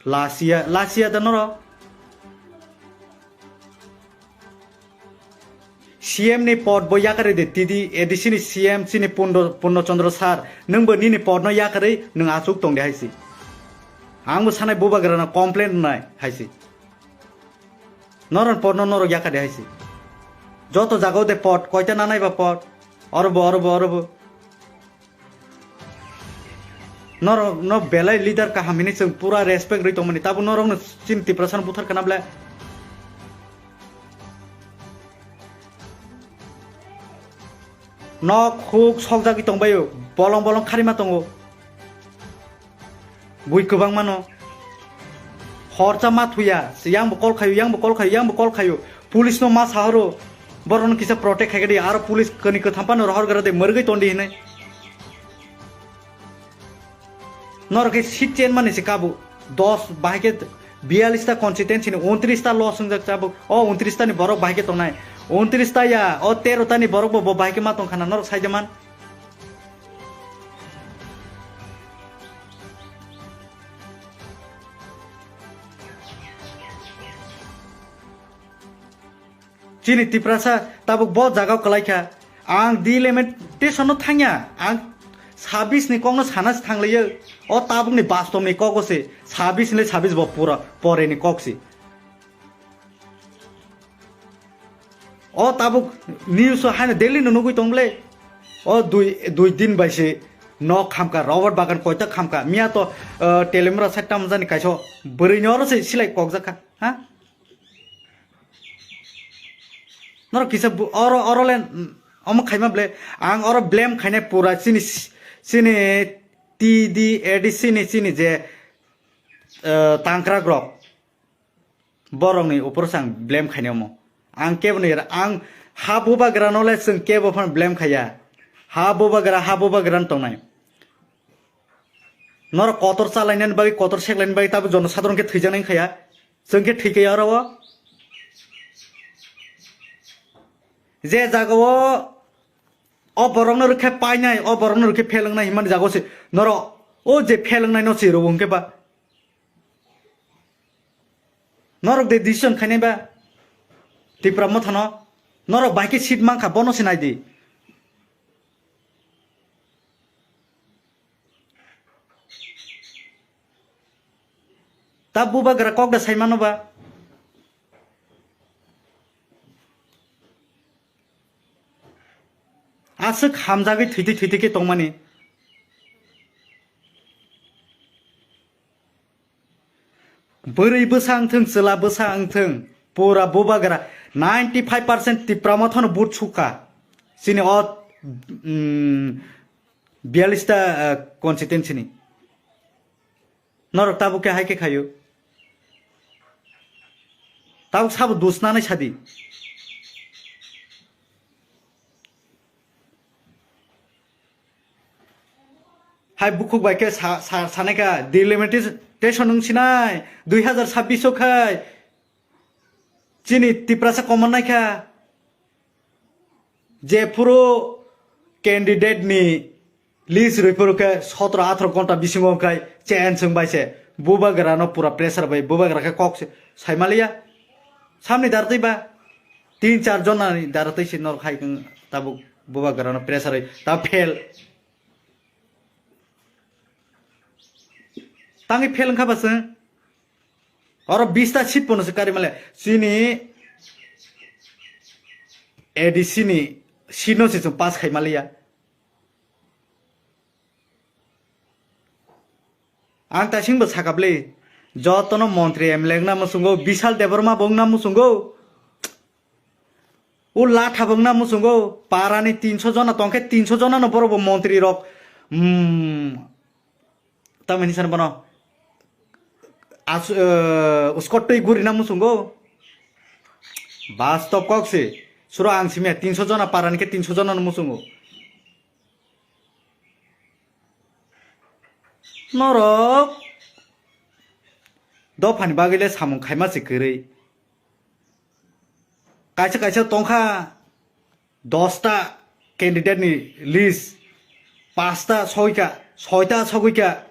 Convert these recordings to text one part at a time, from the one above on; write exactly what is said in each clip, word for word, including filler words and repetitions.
Lasia, lasia da norok. C M ni pod bo yakarwi de, T D, A D C ni C M chini Purno, Purno Chandra sir, nwng bo nini pod no yakarwi nwng achuk tong de hai si. Ang bo sanai bubagra no complain nai hai si. Norok pod no norok yakar de hai si. Joto jaga o de pod, koita nanai ba pod. Oro bo, oro bo, oro bo. Norok no belai leader kaham hini chwng pura respect rwi tongmani. Tabuk norok no chini Tiprasa no buthar kana ble. Nok huk sokjagwi tongbaio, bolong bolong kharima tongo. Bui kwbangma no. Horsa ma thuya, yang bo call khayo, yang bo call khayo, yang bo call khayo. Police no ma sahoro. Borok no kisa protect khaikha di, aro police kani kwtham phano rohor gra de, mwrwgwi tondi hinwi. Norok khe seat change mani se kabu. Dos bahai khe biyalish ta constituency ni untris ta loss wngjak chabuk. O untris ta ni borok bahai khe tongnai. Untris ta ya, o tero ta ni borok bo, bo bahai khe ma tong khana norok sai de man. Chini Tiprasa tabuk bo jaga o kwlai kha. Ang delimitation no thangya. Ang sabis ni kok no sana se thanglaio. O tabuk ni bastom ni kok o se. Sabis ni sabis bo pura pore ni kok se. O tabuk news o haino daily no nugui tong ble. O dui, dui din bai se nok khamka, rubber bagan koita khamka. Miya to, uh, telemra side tam jani kaiso bwrwi ni oro se silai kokjak kha. Ha? Norok kisa bu-, oro, oro le, mm, omo khaima ble, ang oro blame khainai pura chini, chini T D A D C ni chini je, eh, tangkrak rok. Borok ni upor sang blame khainai omo. Ang kebo ni, ang ha bubagra no le chwng kebo phan blame khaiya. Ha bubagra, ha bubagra no tongnai. Norok kotor chalainani bagwi, kotor seklainani bagwi tabuk jono sadharon khe thwijaknai wngkha ya. Chwng khe thwi kaiya oro o. Je jaga o, o borokno rwkhe painai, o borokno rwkhe phelwngnai himani jaga o se norok o je phelwngnai no se rwo hwnkhe ba. Norok de decision khainai ba Tipra Mothano. Norok bai khe seat mankha, bono se nai di. Ta bubagra kok da sai mano ba. Aswk hamjagwi thwitwi thwitwi khe tongmani. Bwrwi bwsa wngthwng, chwla bwsa wngthwng, pura bubagra ninety five percent Tipra Mothano vote sukha. Chini o, mm, biyalish ta, ah, constituency ni. Norok tabuk khe hai khe khaio. Tabuk sabo dusnani sadi. Hai bukhuk bai khe sa, sa, sanai kha, delimitation wng sinai, dui hazar sabbish o khai chini Tiprasa common nai kha. Jephuru candidate ni list rwi phuru khe sotro atharo ghonta bisingo khai change wng bai se. Bubagra no pura pressure bai, bubagra khe kok se sai maliya. Samni dar twi ba tin char jona ni dar twi se nor khai khe tabuk bubagra no pressure bai ta fail. Tangwi fail wngkha ba chwng? Oro bista seat pono se kari male. Chini A D C ni seat no se chwng pass khai maliya. Ang taising bo sakha bwle. Jotono montri M L A wngna muchungo, Bishal Debbarma bo wngna muchungo. O latha bo wngna muchungo, parani tinso jona tongkhe, tinso jona no borok bo montri rok, mm, tamoni sani bono as-, eh, uskot twi gurina muchungo. Bastob kok se, suro ang simya, tinso jona parani khe tinso jona no muchungo. Norok dophani bagwi le samung khaima se kwrwi. Kaisa kaisa tongkha dosta candidate ni list, pasta sogwikha, soita sogwikha.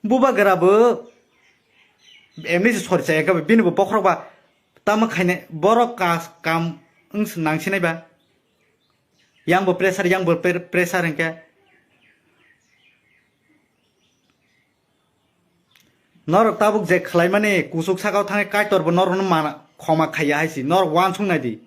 Bubagra bo Emni se sori chaya khe bini bo bokhorok ba tamo khainai borok kas kam wng se nang sinai ba. Yang bo pressure, yang bo pre- pressure hwnkhe. Norok tabuk je khlaimani kusuk sakao thangwi Kaitor bo norokno mana khoma khaiya hai si. Norok uansuk nai di.